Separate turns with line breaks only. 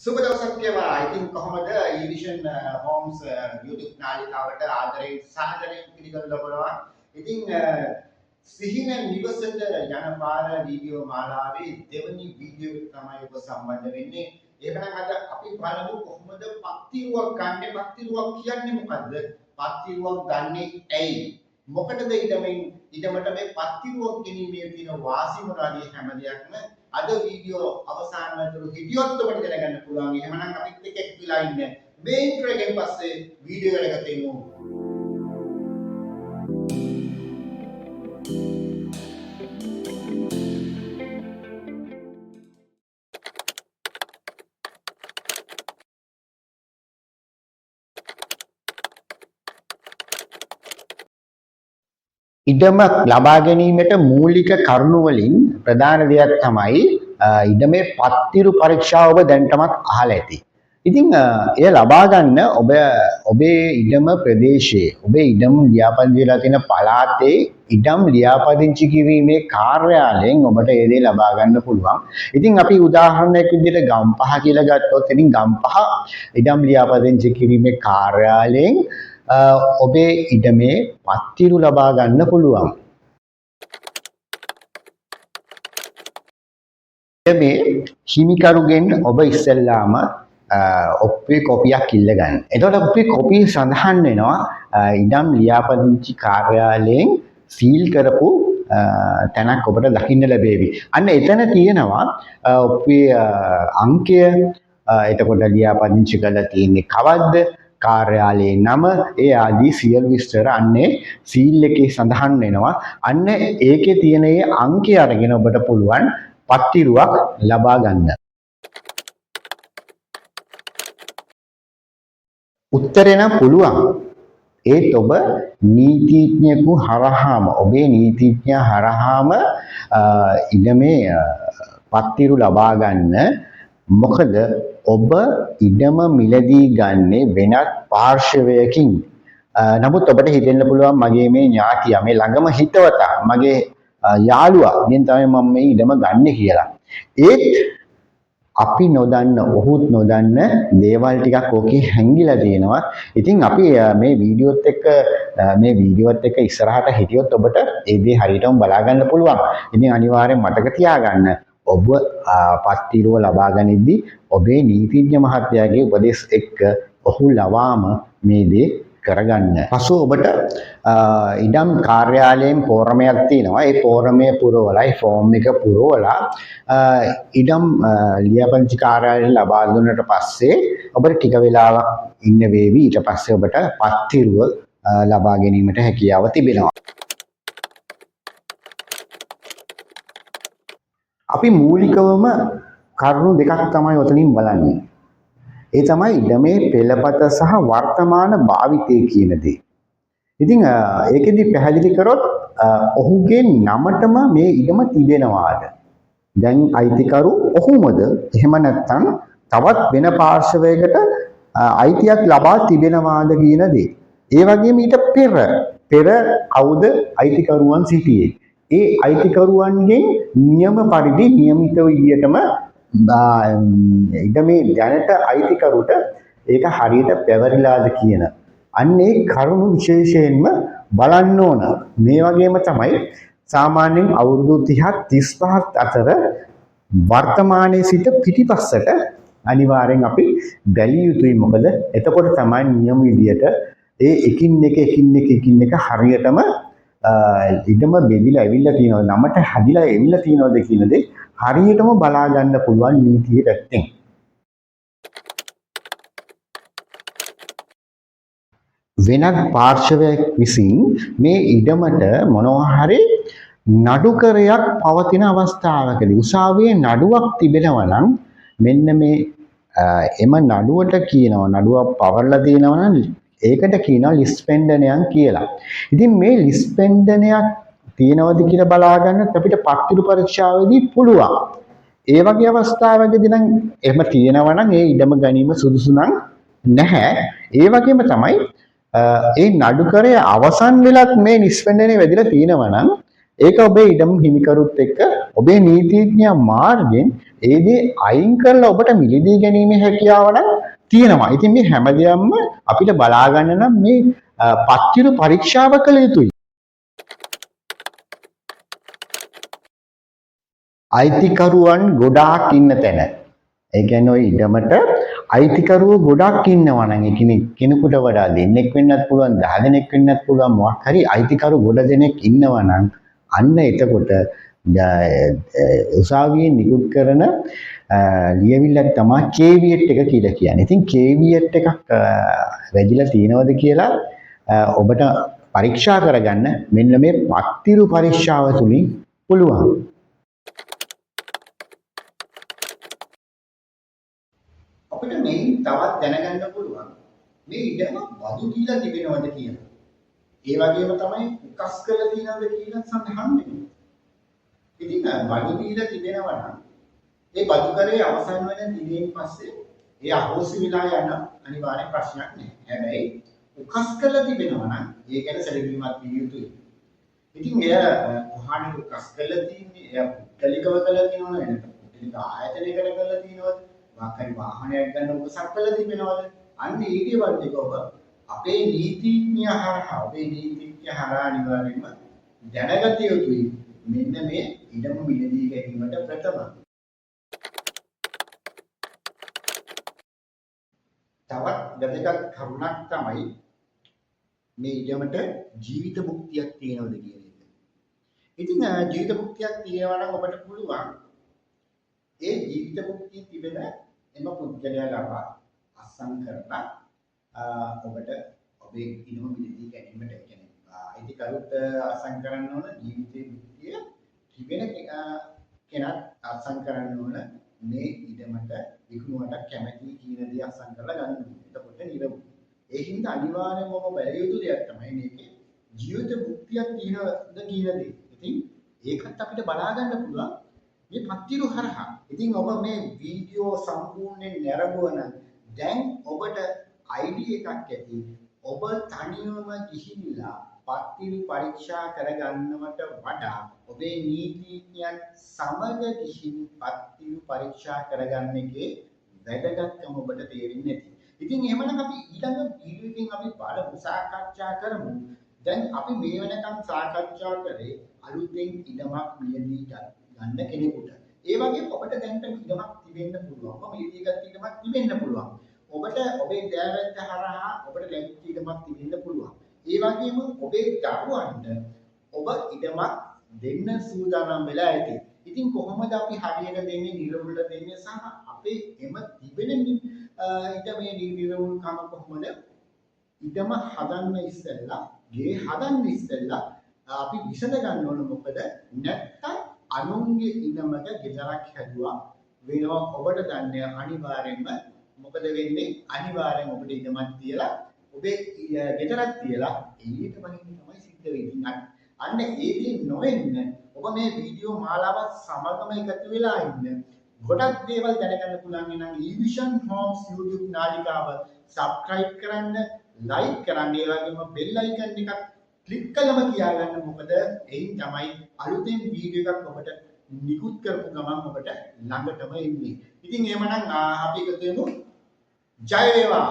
සුබ දවසක් වේවා. ඉතින් කොහොමද ඊවිෂන් හෝම්ස් YouTube නාලිකාවට ආදරයෙන් සාදරයෙන් පිළිගනු ලබනවා. ඉතින් සිහින නිවසට යන පාර වීඩියෝ මාලාවේ දෙවනි වීඩියෝ එක තමයි ඔබ සම්බන්ධ වෙන්නේ. එහෙමනම් අද අපි බලමු කොහොමද පත්තිරුවක් ගන්නෙ, පත්තිරුවක් කියන්නේ මොකද්ද? පත්තිරුවක් ගන්නෙ ඇයි? මොකටද ඉඩමට මේ පත්තිරුවක් ගැනීමේ තියෙන වාසි මොනවාද හැම දෙයක්ම අද වීඩියෝ අවසාන වෙනතුරු හිටියොත් ඔබට දැනගන්න පුළුවන්. එහෙමනම් අපිත් එක්ක එකතු වෙලා ඉන්න. මේ ඉන්ට්‍රෝ එකෙන් පස්සේ වීඩියෝ එකට එමු. ඉඩමක් ලබා ගැනීමට මූලික කරුණු වලින් ප්‍රධාන දෙයක් තමයි ඉඩමේ පත්තිරු පරීක්ෂාව ඔබ දැනටමත් අහලා ඇති. ඉතින් එය ලබා ගන්න ඔබ ඔබේ ඉඩම ප්‍රදේශයේ ඔබේ ඉඩම් ලියාපදිංචි වෙලා තියෙන පළාතේ ඉඩම් ලියාපදිංචි කිරීමේ කාර්යාලයෙන් ඔබට ඒ දේ ලබා ගන්න පුළුවන්. ඉතින් අපි උදාහරණයක් විදිහට ගම්පහ කියලා ගත්තොත් ඉතින් ගම්පහ ඉඩම් ලියාපදිංචි කිරීමේ කාර්යාලයෙන් ඔබේ ඉඩමේ පත්තිරු ලබා ගන්න පුළුවන්. ඉඩමේ හිමිකරුගෙන් ඔබ ඉස්සෙල්ලාම ඔප්පුවේ කොපියක් ඉල්ල ගන්න. එතකොට ඔප්පුවේ කොපිය සඳහන් වෙනවා ඉඩම් ලියාපදිංචි කාර්යාලයෙන් සීල් කරපු තැනක් ඔබට දකින්න ලැබේවි. අන්න එතන තියෙනවා ඔප්පුවේ අංකය, එතකොට ලියාපදිංචි කරලා තියෙන්නේ කවද්ද, කාර්යාලයේ නම, ඒ ආදී සියලු විස්තර අන්නේ සීල් එකේ සඳහන් වෙනවා. අන්න ඒකේ තියෙන ඒ අංකය අරගෙන ඔබට පුළුවන් පත්තිරුවක් ලබා ගන්න. උත්තරේ නම් පුළුවන්. ඒත් ඔබ නීතිඥයෙකු හරහාම, ඔබේ නීතිඥයා හරහාම ඉඩමේ පත්තිරු ලබා ගන්න. මොකද ඔබ ඉඩම මිලදී ගන්නේ වෙනත් පාර්ශවයකින්. නමුත් ඔබට හිතෙන්න පුළුවන් මගේ මේ ඥාතියා, මේ ළඟම හිතවතා, මගේ යාළුවා ගෙන් තමයි මම මේ ඉඩම ගන්නෙ කියලා. ඒත් අපි නොදන්න, ඔහුත් නොදන්න දේවල් ටිකක් ඕකේ හැංගිලා තියෙනවා. ඉතින් අපි මේ වීඩියෝත් එක්ක මේ වීඩියෝත් එක්ක ඉස්සරහට හිටියොත් ඔබට ඒ දේ හරියටම බලා ගන්න පුළුවන්. ඉතින් අනිවාර්යෙන් මතක තියාගන්න ඔබ පත්තිරුව ලබා ගනිද්දී ඔබේ නීතිඥ මහත්තයාගේ උපදෙස් එක්ක ඔහු ලවාම මේ දේ කරගන්න. පසුව ඔබට ඉඩම් කාර්යාලයෙන් පෝරමයක් තියෙනවා. ඒ පෝරමය පුරවලා, ඒ ෆෝම් එක පුරවලා ඉඩම් ලියාපදිංචි කාර්යාලයෙන් ලබා දුන්නට පස්සේ ඔබට ටික වෙලාවක් ඉන්න වේවි. ඊට පස්සේ ඔබට පත්තිරුව ලබා ගැනීමට හැකියාව තිබෙනවා. අපි මූලිකවම කරුණු දෙකක් තමයි ඔතනින් බලන්නේ. ඒ තමයි ඉඩමේ පෙළපත සහ වර්තමාන භාවිතය කියන දේ. ඉතින් ඒකෙදි පැහැදිලි කරොත් ඔහුගේ නමටම මේ ඉඩම තිබෙනවාද? දැන් අයිතිකරු ඔහුමද? එහෙම නැත්නම් තවත් වෙන පාර්ශවයකට අයිතියක් ලබා තිබෙනවාද කියන දේ. ඒ වගේම ඊට පෙර කවුද අයිතිකරුවන් සිටියේ? ඒ අයිතිකරුවන්ගෙන් නියම පරිදි නියමිත විදියටම ඉඩමේ දැනට අයිතිකරුට ඒක හරියට පැවරිලාද කියන අන්න ඒ කරුණු විශේෂයෙන්ම බලන්න ඕන. මේ වගේම තමයි සාමාන්‍යයෙන් අවුරුදු 30ක් 35ක් අතර වර්තමානයේ සිට පිටිපස්සට අනිවාර්යෙන් අපි බැලිය යුතුයි. මොකද එතකොට තමයි නියම විදියට ඒ එකින් එක එකින් එක එකින් එක හරියටම ඉඩම බෙදිලා ඇවිල්ලා තියෙනවද, නමට හැදිලා ඇවිල්ලා තියෙනවද කියන දේ හරියටම බලා ගන්න පුළුවන් නීතියේ පැත්තෙන්. වෙනත් පාර්ශවයක් විසින් මේ ඉඩමට මොනවා හරි නඩුකරයක් පවතින අවස්ථාවකදී උසාවියේ නඩුවක් තිබෙනවා නම් මෙන්න මේ එම නඩුවට කියනවා, නඩුවක් පවරලා තියෙනවා නම් ඒකට කියනවා ලිස්පෙන්ඩනයන් කියලා. ඉතින් මේ ලිස්පෙන්ඩනයක් තියෙනවද කියලා බලා ගන්නත් අපිට පත්තිරු පරීක්ෂාවේදී පුළුවන්. ඒ වගේ අවස්ථාවකදී නම් එහෙම තියෙනවා නම් ඒ ඉඩම ගැනීම සුදුසු නම් නැහැ. ඒ වගේම තමයි ඒ නඩුකරය අවසන් වෙලත් මේ ලිස්පෙන්ඩනය වැදිලා තියෙනවා නම් ඒක ඔබේ ඉඩම් හිමිකරුත් එක්ක ඔබේ නීතිඥයා මාර්ගෙන් ඒ දේ අයින් කරලා ඔබට මිලදී ගැනීමේ හැකියාව නම් තියෙනවා. ඉතින් මේ හැම දෙයක්ම අපිට බලා ගන්න නම් මේ පත්තිරු පරීක්ෂාව කළ යුතුයි. අයිතිකරුවන් ගොඩාක් ඉන්න තැන. ඒ කියන්නේ ඔය ඉඩමට අයිතිකරුවෝ ගොඩක් ඉන්නවා නම්, ඒ කියන්නේ කෙනෙකුට වඩා දෙන්නෙක් වෙන්නත් පුළුවන්, 10 දෙනෙක් වෙන්නත් පුළුවන්, මොකක් හරි අයිතිකරු ගොඩ දෙනෙක් ඉන්නවා නම් අන්න එතකොට උසාවියෙන් නිකුත් කරන ලියවිල්ලක් තමයි කේවියට් එක කියලා කියන්නේ. ඉතින් කේවියට් එකක් වැදිලා තියෙනවද කියලා ඔබට පරීක්ෂා කරගන්න මෙන්න මේ පත්තිරු පරීක්ෂාව තුලින් පුළුවන්. අපිට මේන් තවත් දැනගන්න පුළුවන් මේ ඉඩම බදු දීලා තිබෙනවද කියලා. ඒ වගේම තමයි උකස් කරලා තියෙනවද කියලා සඳහන් වෙනවා. ඉතින් බදු දීලා තිබෙනවා නම් ඒ බදු කරේ අවසන් වෙන දිනයෙන් පස්සේ ඒ අහෝසි වෙලා යන අනිවාර්ය ප්‍රශ්නයක් නෑ. හැබැයි උකස් කරලා තිබෙනවා නම් ඒ ගැන සැලකිලිමත් විය යුතුයි. ඉතින් එය කොහානද උකස් කරලා තියෙන්නේ? එය පුද්ගලිකව කරලා තියෙනවද? නැත්නම් පුද්ගලික ආයතනයකට කරලා තියෙනවද? මොකක් හරි වාහනයක් ගන්න උකසක් කරලා තිබෙනවද? අන්න ඒ දේවල් ටික ඔබ අපේ නීතිඥයා හරහා, ඔබේ නීතිඥයා හරහා අනිවාර්යයෙන්ම දැනගත යුතුයි. මෙන්න මේ ඉඩම මිලදී ගැනීමට ප්‍රථම. තවත් වැදගත් කරුණක් තමයි මේ ඉඩමට ජීවිත භුක්තියක් තියෙනවද කියන එක. ඉතින් ජීවිත භුක්තියක් තියෙනවා නම් ඔබට පුළුවන් ඒ ජීවිත භුක්තිය තිබෙන එම පුද්ගලයා ලබා අත්සන් කරලා ඔබට ඔබේ ඉඩම මිලදී ගැනීමට, ඒ කියන්නේ අයිතිකරුත් අත්සන් කරන්න ඕන, ජීවිතයේ භුක්තිය තිබෙන කෙනත් අත්සන් කරන්න ඕන, මේ ඉඩමට විකුණුවට කැමැති කියන දේ අත්සන් කරලා ගන්න ඕන. එතකොට නිරවුල්. ඒ හින්දා අනිවාර්යයෙන්ම ඔබ බැලිය යුතු දෙයක් තමයි මේකේ ජීවිත භුක්තියක් තියෙනවද කියන දේ. ඉතින් ඒකත් අපිට බලා ගන්න පුළුවන් මේ පත්තිරු හරහා. ඉතින් ඔබ මේ වීඩියෝ සම්පූර්ණයෙන් නැරඹුවා නම් දැන් ඔබට ID එකක් ඇති. ඔබ තනියම ගිහිල්ලා පත්තිරු පරීක්ෂා කරගන්නවට වඩා ඔබේ නීතිඥයන් සමග ගිහින් පත්තිරු පරීක්ෂා කරගන්න එකේ වැදගත්කම ඔබට තේරෙන්නේ නැති. ඉතින් එහෙමනම් අපි ඊළඟ වීඩියෝ එකෙන් අපි බලමු, සාකච්ඡා කරමු. දැන් අපි මේ වෙනකන් සාකච්ඡා කරේ අලුතෙන් ඉඩමක් මිලදී ගන්න කෙනෙකුට. ඒ වගේම ඔබට දැනට ඉඩමක් තිබෙන්න පුළුවන්. ඔබ මිලදී ගත්ත ඉඩමක් තිබෙන්න පුළුවන්. ඔබට ඔබේ දෑවැද්ද හරහා ඔබට ලැබිච්ච ඉඩමක් තිබෙන්න පුළුවන්. ඒ වගේම ඔබේ දරුවන්ට ඔබ ඉඩමක් දෙන්න සූදානම් වෙලා ඇති. ඉතින් කොහොමද අපි හරියට දෙන්නේ, නිරවුල්ට දෙන්නේ සහ අපේ එම තිබෙන ඉඩමේ නිරවුල්කම කොහොමද ඉඩම හදන්න ඉස්සෙල්ලා, ගේ හදන්න ඉස්සෙල්ලා අපි විසඳ ගන්න ඕන. මොකද නැත්තම් අනුන්ගේ ඉඩමක ගෙදරක් හැදුවා වෙනවා. ඔබට දන්නේ අනිවාර්යයෙන්ම මොකද වෙන්නේ? අනිවාර්යෙන් ඔබට ඉඩමක් තියලා ඔබේ ගෙදරක් තියලා එළියට බහින්න තමයි සිද්ධ වෙන්නේ. අන්න ඒ දේ නොවෙන්න ඔබ මේ වීඩියෝ මාලාවත් සමගම එකතු වෙලා ඉන්න. ගොඩක් දේවල් දැනගන්න පුළුවන් නම් eVision Homes YouTube නාලිකාව subscribe කරන්න, like කරන්න, ඒ වගේම bell icon එකක් ක්ලික් කළම තියාගන්න. මොකද එයින් තමයි අලුතෙන් වීඩියෝ එකක් ඔබට නිකුත් කරපු ගමන් ඔබට ළඟටම එන්නේ. ඉතින් එහෙමනම් අපි එකතු වෙමු. ජය වේවා.